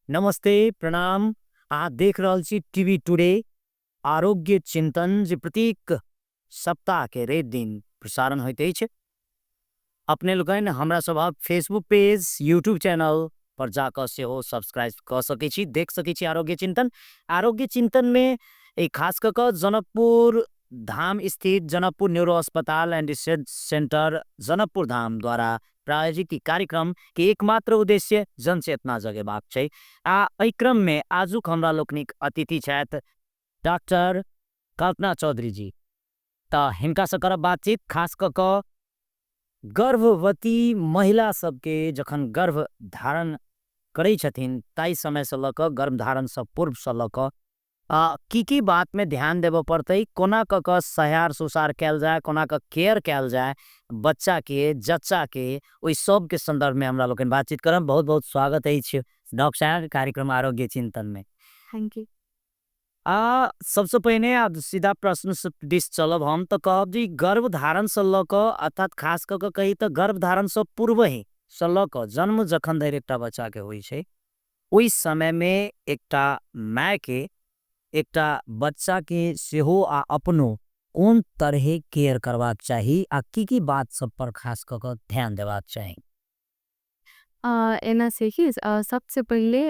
नमस्ते, प्रणाम। अहाँ देख रहल छी टीवी टुडे आरोग्य चिंतन, जे प्रत्येक सप्ताह के रवि दिन प्रसारण होइत अछि। अपने लोकनि हमरा सभक फेसबुक पेज, यूट्यूब चैनल पर जाकऽ सेहो सब्सक्राइब कऽ सकै छी, देख सकै छी आरोग्य चिंतन। आरोग्य चिंतन में ई खास कऽ कऽ जनकपुर धाम स्थित जनकपुर न्यूरो अस्पताल and research centre Janakpur Dham द्वारा प्रायोजित ई कार्यक्रम के एकमात्र उद्देश्य जनचेतना जगेबाक छै। आ एहि क्रम में आजुक हमरा लोकनिक अतिथि छथि डॉक्टर कल्पना चौधरी जी। तऽ हिनकासँ करब बातचीत, खास कऽ कऽ गर्भवती महिला सबके जखन गर्भ धारण करै छथिन ताहि समयसँ लऽ कऽ, गर्भ धारणसँ पूर्वसँ लऽ कऽ की की बातमे ध्यान देबऽ पड़तै, कोना कऽ कऽ सहार सुसार कयल जाय, कोना कऽ केयर कयल जाय बच्चाके, जच्चाके, ओहि सबके सन्दर्भमे हमरा लोकनि बातचीत करब। बहुत बहुत स्वागत अछि डॉक्टर साहब कार्यक्रम आरोग्य चिंतन में। Thank you. आ सबसँ पहिने आब सीधा प्रश्न दिस चलब हम तऽ कहब जे गर्भ धारणसँ लऽ कऽ, अर्थात खास कऽ कऽ कही तऽ गर्भ धारणसँ पूर्व ही सँ लऽ कऽ जन्म जखन धरि एकटा बच्चाके होइ छै, ओहि समयमे एकटा मायके एकटा बच्चाके सेहो आ अपनो कोन तरहे केयर करबाक चाही आ की की बात सब पर खास कऽ कऽ ध्यान देबाक चाही? एना से कि सबसे पहले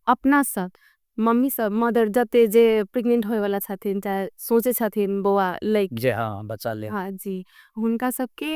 अपना सब मम्मी सब मदर जते जे प्रेग्नेंट होए वाला छथिन, चाहे सोचे छथिन बौआ लाइक जे हाँ बच्चा ले, हाँ जी, हुनका सबके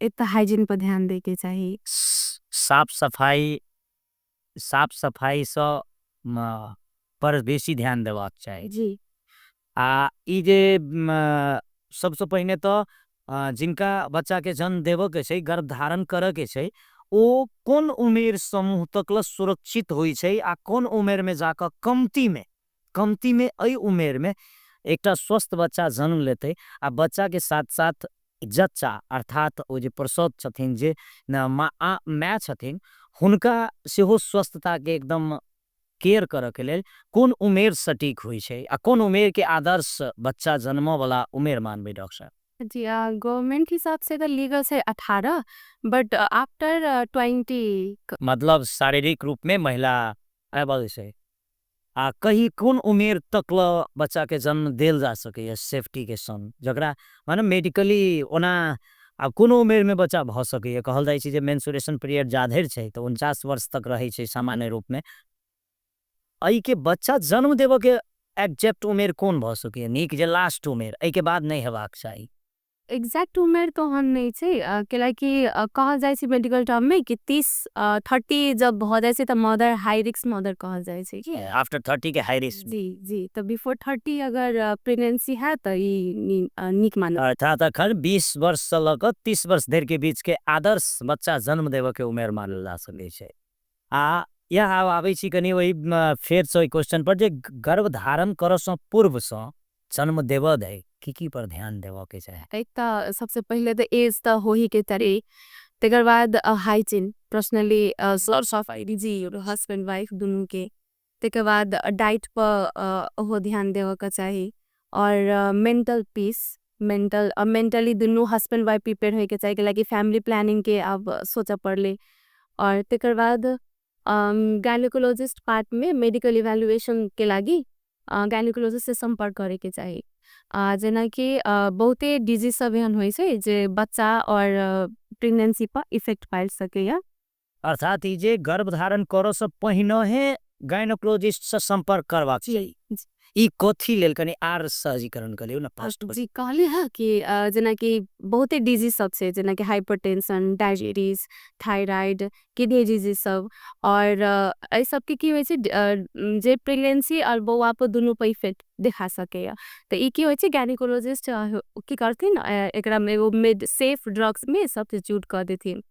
एक तो हाइजीन पर ध्यान दे के चाही। साफ सफाई, साफ सफाई से पर बेसी ध्यान देबाक चाही जी। आ ई जे सबसे पहिने तो जिनका बच्चा के जन्म देबऽ के छै, गर्भ धारण करऽ के छै, ओ कोन उमेर समूह तक ल सुरक्षित होइ छै आ कोन उमेर में जाकऽ कमती में एहि उमेर में एकटा स्वस्थ बच्चा जन्म लेतै आ बच्चा के साथ साथ जच्चा अर्थात ओ जे प्रसव छथिन, जे माय छथिन, हुनका सेहो स्वस्थता के एकदम केयर करऽ के लेल कोन उमेर सटीक होइ छै आ कोन उमेर के आदर्श बच्चा जन्मऽ वाला उमेर मानबै डॉक्टर साहब? जी, गवर्नमेंट हिसाब से तो लीगल से 18, बट आफ्टर 20 मतलब शारीरिक रूप में महिला एबल छै। आ कही कोन उमेर तक ल बच्चा के जन्म देल जा सकैए सेफ्टी के संग, जकरा माने मेडिकली ओना आब कोनो उमेर में बच्चा भऽ सकैए। कहल जाइ छै जे मेंस्ट्रुएशन पीरियड जाधरि छै तऽ 49 वर्ष तक रहै छै सामान्य रूप में। एहिके बच्चा जन्म देबऽ के एग्जैक्ट उमेर कोन भऽ सकैए नीक, जे लास्ट उमेर एहिके बाद नहि हेबाक चाही? एग्जैक्ट उमेर तो हम नहीं छै, कैलाकि कहल जाइ छै मेडिकल टर्म में कि 30 जब भऽ जाइ छै तऽ मदर हाई रिस्क मदर कहल जाइ छै कि आफ्टर 30 के हाई रिस्क। जी जी, तऽ बिफोर 30 अगर प्रेगनेंसी है तऽ ई नीक मानल। अर्थात अखन 20 वर्ष से लऽ कऽ 30 वर्ष धरि के बीच के आदर्श बच्चा जन्म देबऽ के उमेर मानल जा सकै छै। आ यह आब आबै छी कनि ओहि फेर से ओहि क्वेश्चन पर जे गर्भ धारण करऽ सँ पूर्व सँ जन्म देबऽ धरि की की पर ध्यान देबऽ के चाही? एक तऽ सबसे पहले तऽ एज तऽ हो ही के तरे, तकर बाद हाइजीन पर्सनली सर सफाई जी हस्बैंड वाइफ दोनों के, तकर बाद डाइट पर हो ध्यान देबऽ के चाही और मेंटल पीस, मेंटली दोनों हस्बैंड वाइफ प्रिपेयर होए के चाही, कैलाकि फैमिली प्लानिंग के अब सोचा पड़ले। और तकर बाद गायनेकोलॉजिस्ट पार्ट में मेडिकल इवेल्युएशन के लागी गायनेकोलॉजिस्ट से संपर्क करे के चाही। जेना कि बहुते डिजीज सब एहन होइ छै जे बच्चा और प्रेगनेंसी पर इफेक्ट पाइल सकैया। अर्थात ई जे गर्भ धारण करऽ से पहिने गायनेकोलॉजिस्ट से संपर्क करबाक चाही। ई कथी लेल कनि आर सहजीकरण करियौ ने फर्स्ट। जी, कहली हँ कि जेना कि बहुते डिजीज सब छै, जेना कि hypertension, diabetes, thyroid, kidney disease सब, और एहि सबके की होइ छै जे प्रेगनेंसी और बौआ पर दुनू पर इफेक्ट देखा सकैया। तऽ ई की होइ छै गायनेकोलॉजिस्ट की करथिन एकरा में एगो सेफ ड्रग्स में सब्स्टिट्यूट कऽ देथिन।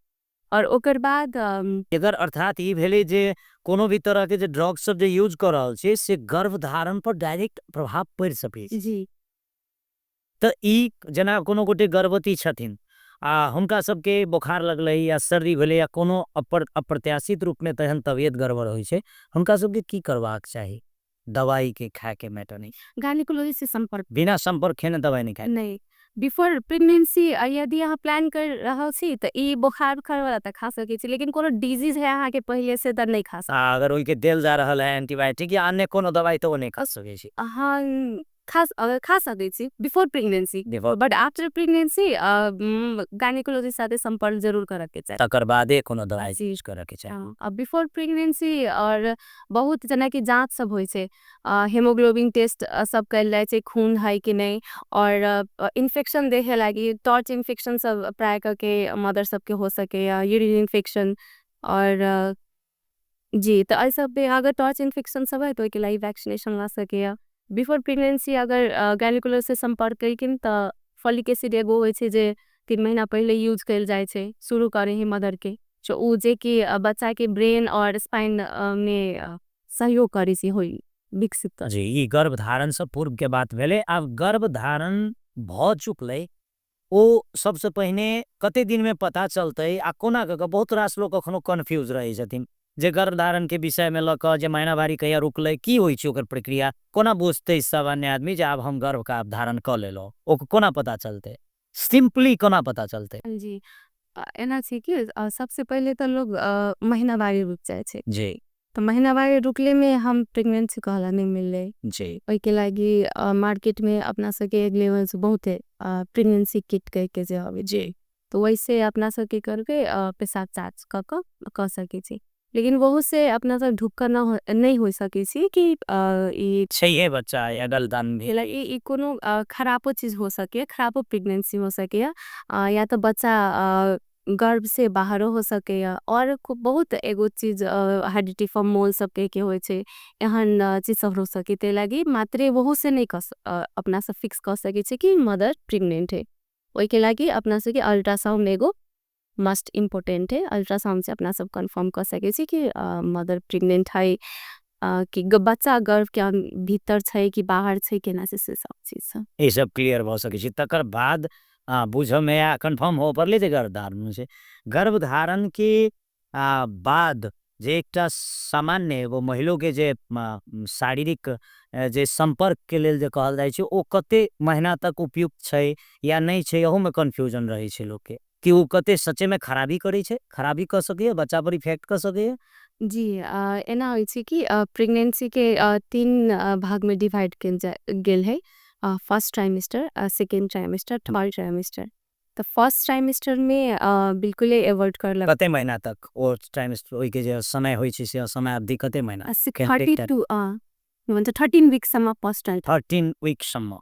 और ओकर बाद एकर अर्थात ई भेलै जे कोनो भी तरह के जे ड्रग सब जे यूज कऽ रहल छै से गर्भ धारण पर डायरेक्ट प्रभाव पड़ि सकै छै। जी। तऽ ई जेना कोनो गोटे गर्भवती छथिन आ हुनका सबके बोखार लगलै या सर्दी भेलै या कोनो अप्रत्याशित रूप में तेहन तबियत गड़बड़ होइ छै, हुनका सबके की करबाक चाही? दवाई के खाय के मैटर नहीं, गायनेकोलॉजिस्ट से संपर्क, बिना संपर्क खेने दवाई नहीं खाए नहीं। बिफोर प्रेगनेंसी यदि अहाँ प्लान कर रहल छी तऽ ई बोखार उखार वाला तऽ खा सकै छी, लेकिन कोनो डिजीज है अहाँके पहिले से तऽ नहि खा सकै। आ अगर ओहिके देल जा रहल है एंटीबायोटिक या अन्य कोनो दवाई तऽ ओ नहि खा सकै छी। अहाँ खा सकै छी before pregnancy, but after pregnancy gynaecologist साथे सम्पर्क जरूर करऽ के चाही, तकर बादे कोनो दवाई यूज करऽ के चाही। बिफोर प्रेगनेंसी और बहुत जेनाकि जाँच सब होइ छै, हेमोग्लोबिन टेस्ट सब कयल जाइ छै, खून है कि नहि, और इन्फेक्शन देखे लागि टॉर्च इन्फेक्शन सब प्राय करके मदर सबके हो सके, या यूरिन इन्फेक्शन और जी। तऽ एहि सब अगर टॉर्च इन्फेक्शन सब है तऽ ओहिके लागि वैक्सीनेशन ला सके। बिफोर प्रेगनेंसी अगर गायनेकोलॉजिस्ट से सम्पर्क कलखिन तऽ फॉलिक एसिड एगो होइ छै जे 3 महीना पहिले यूज कयल जाइ छै, शुरू करे ही मदर के, ओ जे कि बच्चा के ब्रेन और स्पाइन में सहयोग करे छै होई विकसित। जी, ई गर्भधारण से पूर्व के बात भेलै। आब गर्भधारण भऽ चुकलै, ओ सबसे पहिने कते दिन में पता चलतै आ कोना कऽ कऽ? बहुत रास लोक कखनो कन्फ्यूज रहै छथिन जे गर्भधारण के विषय में लऽ कऽ जे महीनावारी कहिया रुकलै, की होइ छै ओकर प्रक्रिया, कोना बुझतै सामान्य आदमी जे आब हम गर्भ का धारण कऽ लेलहुँ, ओ कोना पता चलतै, सिम्पली कोना पता चलतै? जी, एना छै कि सबसे पहिले तऽ लोग महीनावारी रुक जाइ छै जी, तऽ महीनावारी रुकले में हम प्रेगनेंसी कहला नहीं मिललै जी। ओहिके लागि मार्केट में अपना सबके लेवल से बहुत प्रेगनेंसी किट कह के जे आबै जी, तो वैसे अपना सबके करके पेशाब जाँच कऽ कऽ सकै छी, लेकिन वहु से अपना सब ढुक्का नहीं हो सकै छी कि ई छैहे बच्चा या गलदान भी ई कोनो खराबो चीज हो सके, खराबो प्रेगनेंसी हो सके, या तो बच्चा गर्भ से बाहरो हो सके, और बहुत एगो चीज हाइड्रोटिफॉर्म मोल सब के होइ छै, एहन चीज सब हो सके। ते लागि मात्रे वहु से नहीं अपना सब फिक्स कर सके छै कि मदर प्रेगनेंट है। ओहिके लागि अपना सबके अल्ट्रासाउंड एगो मस्ट इम्पोर्टेंट है, अल्ट्रासाउंड से अपना सब कंफर्म कर सके छी कि मदर प्रेगनेंट है कि बच्चा गर्भ के भीतर छै कि बाहर छै, केना से सब चीज सब ई सब क्लियर भऽ सकै छै। तकर बाद बुझऽ में या कंफर्म हो पड़लै जे गर्भधारण छै। गर्भधारण के बाद जे एकटा सामान्य एगो महिलो के जे शारीरिक जे सम्पर्क के लेल जे कहल जाइ छै, ओ कते महीना तक उपयुक्त छै या नहि छै, एहू में कन्फ्यूजन रहै छै लोक के कि ओ कते सच्चे में खराबी करै छै, खराबी कऽ सकैए, बच्चा पर इफेक्ट कऽ सकैए। जी, एना होइ छै कि प्रेगनेंसी के 3 भाग में डिवाइड कयल गेल है, first trimester, second trimester, third trimester. तऽ फर्स्ट ट्राइमेस्टर में बिल्कुल ही अवॉइड कर लग कते महीना तक ओ ट्राइमेस्टर ओहि के जे समय होइ छै से समय अवधि कते महीना? थर्टी टू, भन्छ 13 विकसम्म फर्स्ट ट्राइमेस्टर। 13 विकसम्म।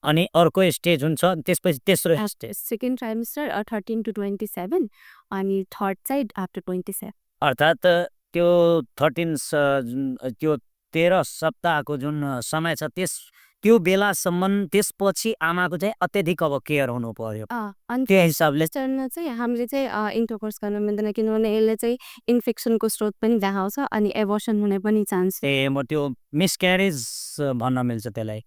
अनि अर्को स्टेज हुन्छ त्यसपछि तेस्रो स्टेज। सेकेन्ड ट्राइमेस्टर, 13 टु 27, अनि थर्ड चाहिँ आफ्टर 27। अर्थात् त्यो 13 त्यो 13 सप्ताहको जुन समय छ त्यो बेलासम्म त्यसपछि आमाको चाहिँ अत्यधिक अब केयर हुनु पर्यो। अनि त्यो हिसाबले चरण चाहिँ हामीले चाहिँ इन्टरकोर्स गर्न मिल्दैन, किनभने यसले चाहिँ इन्फेक्सनको स्रोत पनि देखाउँछ अनि एबोर्सन हुने पनि चान्स। ए, म त्यो मिसक्यारेज भन्न मिल्छ त्यसलाई।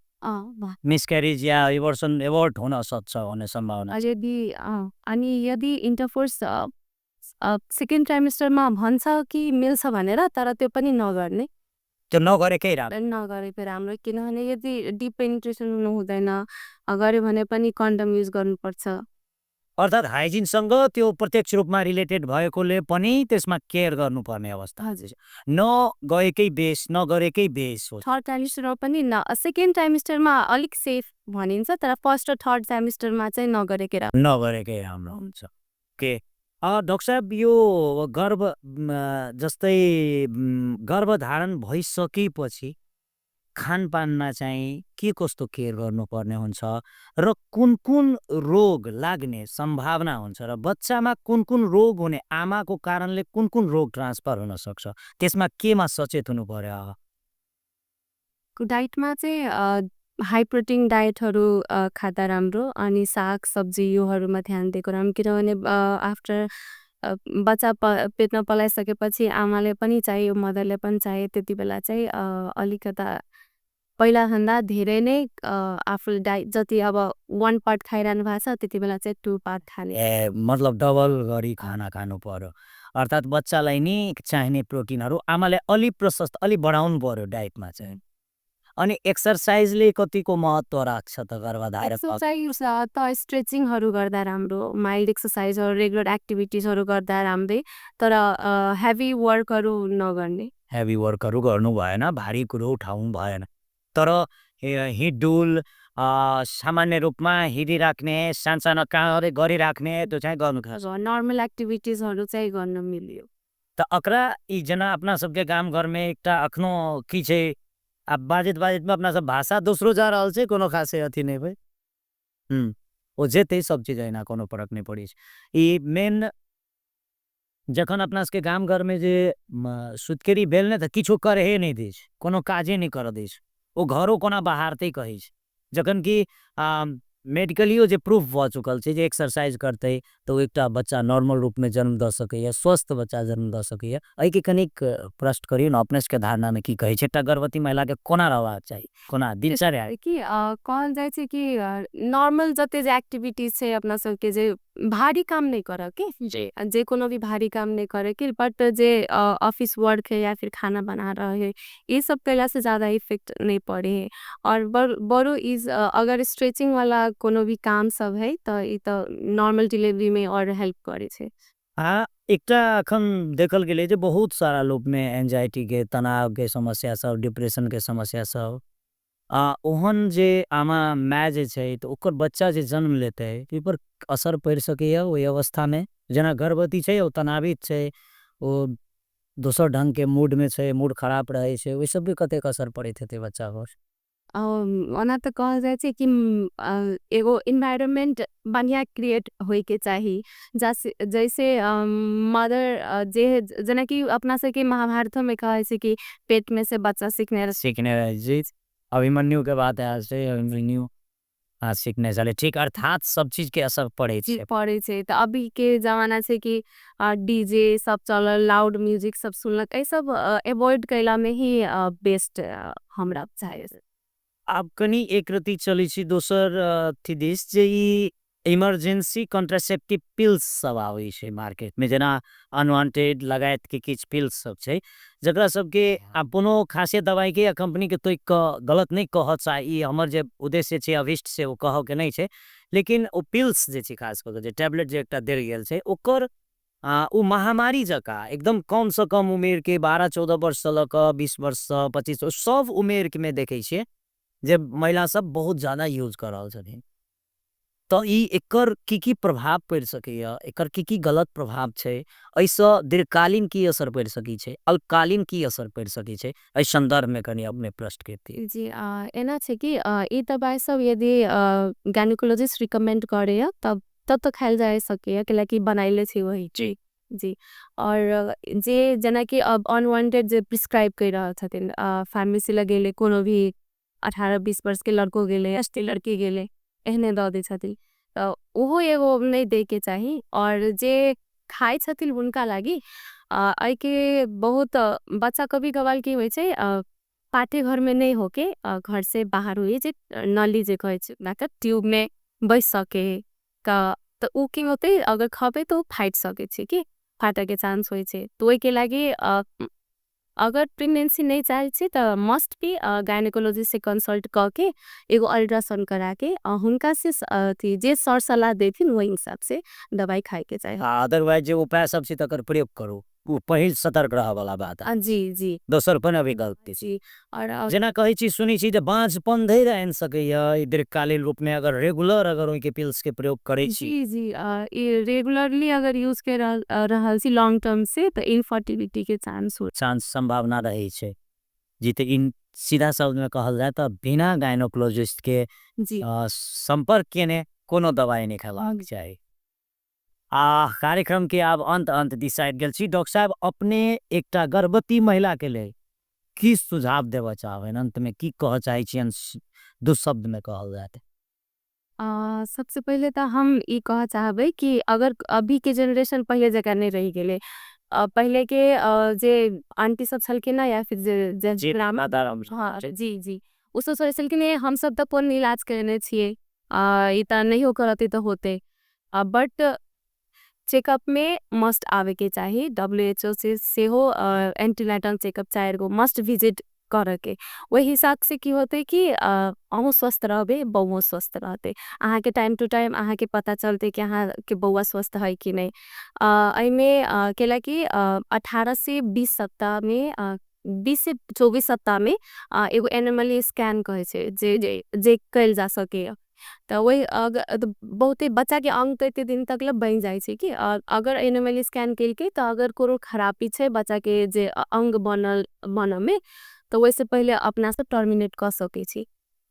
मिसक्यारेज या एबोर्सन एबोर्ट हुन सक्छ भन्ने सम्भावना। अनि यदि इन्टरकोर्स सेकेन्ड ट्राइमेस्टरमा भन्छ कि मिल्छ भनेर, तर त्यो पनि नगर्ने। त्यो नगरेकै राम्रो। नगरेकै राम्रो, किनभने यदि डिप पेनिट्रेसन हुनु हुँदैन, गऱ्यो भने पनि कन्डम युज गर्नुपर्छ। अर्थात् हाइजिनसँग त्यो प्रत्यक्ष रूपमा रिलेटेड भएकोले पनि त्यसमा केयर गर्नुपर्ने अवस्था। नगएकै बेस, नगरेकै बेस हो। थर्ड ट्राइमेस्टरमा पनि न, सेकेन्ड ट्राइमेस्टरमा अलिक सेफ भनिन्छ, तर फर्स्ट र थर्ड ट्राइमेस्टरमा चाहिँ नगरेकै राम्रो। नगरेकै राम्रो हुन्छ। ओके। डाक्टर साहब, यो गर्भ, जस्तै, गर्भधारण भइसकेपछि खानपानमा चाहिँ के कस्तो केयर गर्नुपर्ने हुन्छ र कुन कुन रोग लाग्ने सम्भावना हुन्छ र बच्चामा कुन कुन रोग हुने, आमाको कारणले कुन कुन रोग ट्रान्सफर हुन सक्छ, त्यसमा केमा सचेत हुनु पर्यो? डाइटमा चाहिँ हाई प्रोटिन डाइटहरू खाँदा राम्रो, अनि साग सब्जी योहरूमा ध्यान दिएको राम्रो, किनभने आफ्टर बच्चा पेटमा पलाइसकेपछि आमाले पनि चाहियो, मदरले पनि चाहियो, त्यति बेला चाहिँ अलिकता पहिलाभन्दा धेरै नै आफूले डाइट जति अब 1 पार्ट खाइरहनु भएको छ त्यति बेला चाहिँ 2 पार्ट खाने। ए, मतलब डबल गरी खाना खानु पर्यो। अर्थात् बच्चालाई नि चाहिने प्रोटिनहरू आमाले अलि प्रशस्त अलि बढाउनु पर्यो डाइटमा चाहिँ। अनि एक्सर्साइजले कतिको महत्त्व राख्छ त गर्भधारण? एक्सर्साइज त स्ट्रेचिङहरू गर्दा राम्रो, माइल्ड एक्सर्साइजहरू, रेगुलर एक्टिभिटिजहरू गर्दा राम्रै, तर हेभी वर्कहरू नगर्ने। हेभी वर्कहरू गर्नु भएन, भारी कुरो उठाउनु भएन, तर हिँडडुल, सामान्य रूपमा हिँडिराख्ने, सानसानो कामहरू गरिराख्ने त्यो चाहिँ गर्नु खास। नर्मल एक्टिभिटिजहरू चाहिँ गर्न मिल्यो। त अकरा ई जेना अपना सबके गाम घरमे एकटा अखनो की छै, आब बाजैत बाजैतमे अपना सब भाषा दोसरो जा रहल छै, कोनो खासे अथी नहि भेल। ओ जेतै सब चीज एहिना, कोनो फरक नहि पड़ै छै। ई मेन जखन अपना सबके गाम घरमे जे सुतकेरी भेल ने, तऽ किछो करहे नहि दै छै, कोनो काजे नहि करऽ दै छै, ओ घरो कोना बहारतै कहै छै। जखन कि मेडिकलियो जे प्रूफ भऽ चुकल छै जे एक्सरसाइज करतै तऽ ओ एकटा बच्चा नॉर्मल रूपमे जन्म दऽ सकैए, स्वस्थ बच्चा जन्म दऽ सकैए। एहिके कनिक प्रश्न करियौ ने, अपने सबके धारणामे की कहै छै, एकटा गर्भवती महिलाके कोना रहबाक चाही, कोना दिनचर्या? कि कहल जाइ छै कि नॉर्मल जते जे एक्टिविटीज छै अपना सबके, जे भारी काम नहि करऽ के, जे कोनो भी भारी काम नहि करे के, बट जे ऑफिस वर्क है या फिर खाना बना रहे है, ये सब कैला से ज्यादा इफेक्ट नहीं पड़े है। और बड़ो is अगर स्ट्रेचिंग वाला कोनो भी काम सब है तऽ ई तऽ नॉर्मल डिलीवरी में और हेल्प करे छै। एकटा अखन देखल गेलै जे बहुत सारा लोकमे एंजाइटी के, तनाव के समस्या सब, डिप्रेशन के समस्या सब, ओहन जे आमा माय जे छै तऽ ओकर बच्चा जे जन्म लेतै ओहिपर असर पड़ि सकैए ओहि अवस्थामे? जेना गर्भवती छै, ओ तनावित छै, ओ दोसर ढङ्गके मूडमे छै, मूड खराब रहै छै, ओहि सबके कतेक असर पड़ैत हेतै बच्चा पर? ओना तऽ कहल जाइ छै कि एगो इन्वायरमेंट बढ़िया क्रिएट होइके चाही, जैसे मदर जे, जेनाकि अपना सबके महाभारतमे कहै छै कि पेटमे से बच्चा सीखने सीखने रहै छै। अभिमन्यु के बात आयल छै, अभिमन्यु सीखने छलै, ठीक। अर्थात सब चीज के असर पड़ै छै, पड़ै छै। तऽ अभी के जमाना छै कि डीजे सब चलल, लाउड म्यूजिक सब सुनलक, एहि सब एवॉइड कैला में ही बेस्ट हमरा चाहे। आब कनि एक रति चलै छी दोसर अथी दिस, जे ई इमरजेंसी कॉन्ट्रासेप्टिव पिल्स सब आबै छै मार्केटमे, जेना अनवांटेड लगायत के किछु पिल्स सब छै, जकरा सबके आब कोनो खासे दवाइके या कम्पनीके तोकि कऽ गलत नहि कहऽ चाही, ई हमर जे उद्देश्य छै अभिष्ट से ओ कहऽके नहि छै, लेकिन ओ पिल्स जे छै, खास कऽ कऽ जे टैबलेट जे एकटा देल गेल छै, ओकर ओ महामारी जकाँ एकदम कमसँ कम उमेरके 12-14 वर्षसँ लऽ कऽ 20 वर्षसँ 25, सब उमेरमे देखै छियै जे महिला सब बहुत ज्यादा यूज कऽ रहल छथिन। तऽ ई एकर की की प्रभाव पड़ि सकैए, एकर की की गलत प्रभाव छै, एहिसँ दीर्घकालीन की असर पड़ि सकै छै, अल्पकालीन की असर पड़ि सकै छै, एहि सन्दर्भमे कनि अपने प्रश्न करतियै। जी, एना छै कि ई दबाई सब यदि गायनोकोलॉजिस्ट रिकमेंड करैए तब तब तऽ खायल जा सकैए, कैलाकि बनाइले छै वही जी जी। और जे जेनाकि अब अनवांटेड जे प्रिस्क्राइब कर रहल छथिन, फार्मेसी लग गेलै, कोनो भी 18-20 वर्ष के लड़को गेलै, लड़की गेलै, एहने दऽ दै छथिन, तऽ ओहो एगो नहि दैके चाही। और जे खाइ छथिन हुनका लागि एहिके बहुत बच्चा कभी कभार की होइ छै, पाठे घरमे नहि होके घर से बाहर होइ, जे नली जे कहै छै, मतलब ट्यूबमे बैस सके, तऽ ओ की होतै, अगर खबै तऽ ओ फाटि सकै छै, कि फाटऽके चांस होइ छै। तऽ ओहिके लागि अगर प्रेगनेंसी नहि चाहै छी तऽ must be gynaecologist Se consult कऽ के, एगो अल्ट्रासाउंड करा के, हुनका से अथी जे सर सलाह देथिन ओहि हिसाब से दवाई खायके चाही। अदरवाइज जे उपाय सब छै तकर प्रयोग करू, ओ पहिल सतर्क रहऽ वाला बात। जी जी। दोसर कोनो विकल्प जी। और जेना कहै छी, सुनै छी जे बाँझपन धरि आनि सकैए ई दीर्घकालीन रूपमे, अगर रेगुलर अगर ओहिके पिल्स के प्रयोग करै छी। जी जी, ई रेगुलरली अगर यूज कर रहल छी लॉन्ग टर्म से तऽ इनफर्टिलिटी के चांस हो चांस, सम्भावना रहै छै जी। तऽ इन सीधा शब्दमे कहल जाय तऽ बिना गायनोकोलॉजिस्ट के जी सम्पर्क केने कोनो दवाई नहि खेबाक चाही। आ कार्यक्रम के आब अंत अंत दिस आबि गेल छी। डॉक्टर साहब, अपने एकटा गर्भवती महिला के लेल की सुझाव देबऽ चाहबनि, अंतमे की कहऽ चाहै छियनि, दू शब्दमे कहल जाय? सबसे पहिले तऽ हम ई कहऽ चाहबै कि अगर अभी के जेनरेशन पहिले जकाँ नहि रहि गेलै। पहिले के जे आंटी सब छलखिन ना, या फिर जे हाँ जी जी, ओ सब सोचै छलखिन हम सब तऽ कोन इलाज करेने छियै, ई तऽ नहियो करतै तऽ होतै, बट चेकअप में मस्ट आबे के चाही। WHO से सेहो एंटीनेटल चेकअप 4 गो मस्ट विजिट करऽके। ओहि हिसाबसँ की होतै कि अहूँ स्वस्थ रहबै, बौओ स्वस्थ रहतै। अहाँके टाइम टू टाइम अहाँके पता चलतै कि अहाँके बौआ स्वस्थ है कि नहि। एहिमे कैलाकि 18 से 20 सप्ताहमे, 20 से 24 सप्ताहमे एगो एनोमली स्कैन कहै छै, जे जे जे कयल जा सकैए। तऽ ओहि बहुते बच्चाके अङ्ग तऽ एते दिन तक ले बनि जाइ छै कि अगर एनोमली स्कैन केलकै तऽ अगर कोनो खराबी छै बच्चाके जे अङ्ग बनल बनऽमे, तऽ ओहिसँ पहिले अपना सब टर्मिनेट कऽ सकै छी।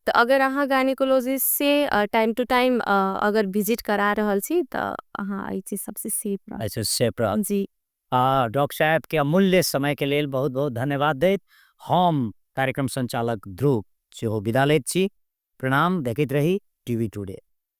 तऽ अगर अहाँ गायनिकोलॉजिस्ट से टाइम टू टाइम अगर विजिट करा रहल छी, तऽ अहाँ एहि चीज सबसँ सेफ रहब। अच्छा, सेफ रहब। जी। डॉक्टर साहब के अमूल्य समय के लेल बहुत बहुत धन्यवाद दैत हम कार्यक्रम संचालक ध्रुव सेहो विदा लैत छी। प्रणाम। देखैत रही टीवी टुडे।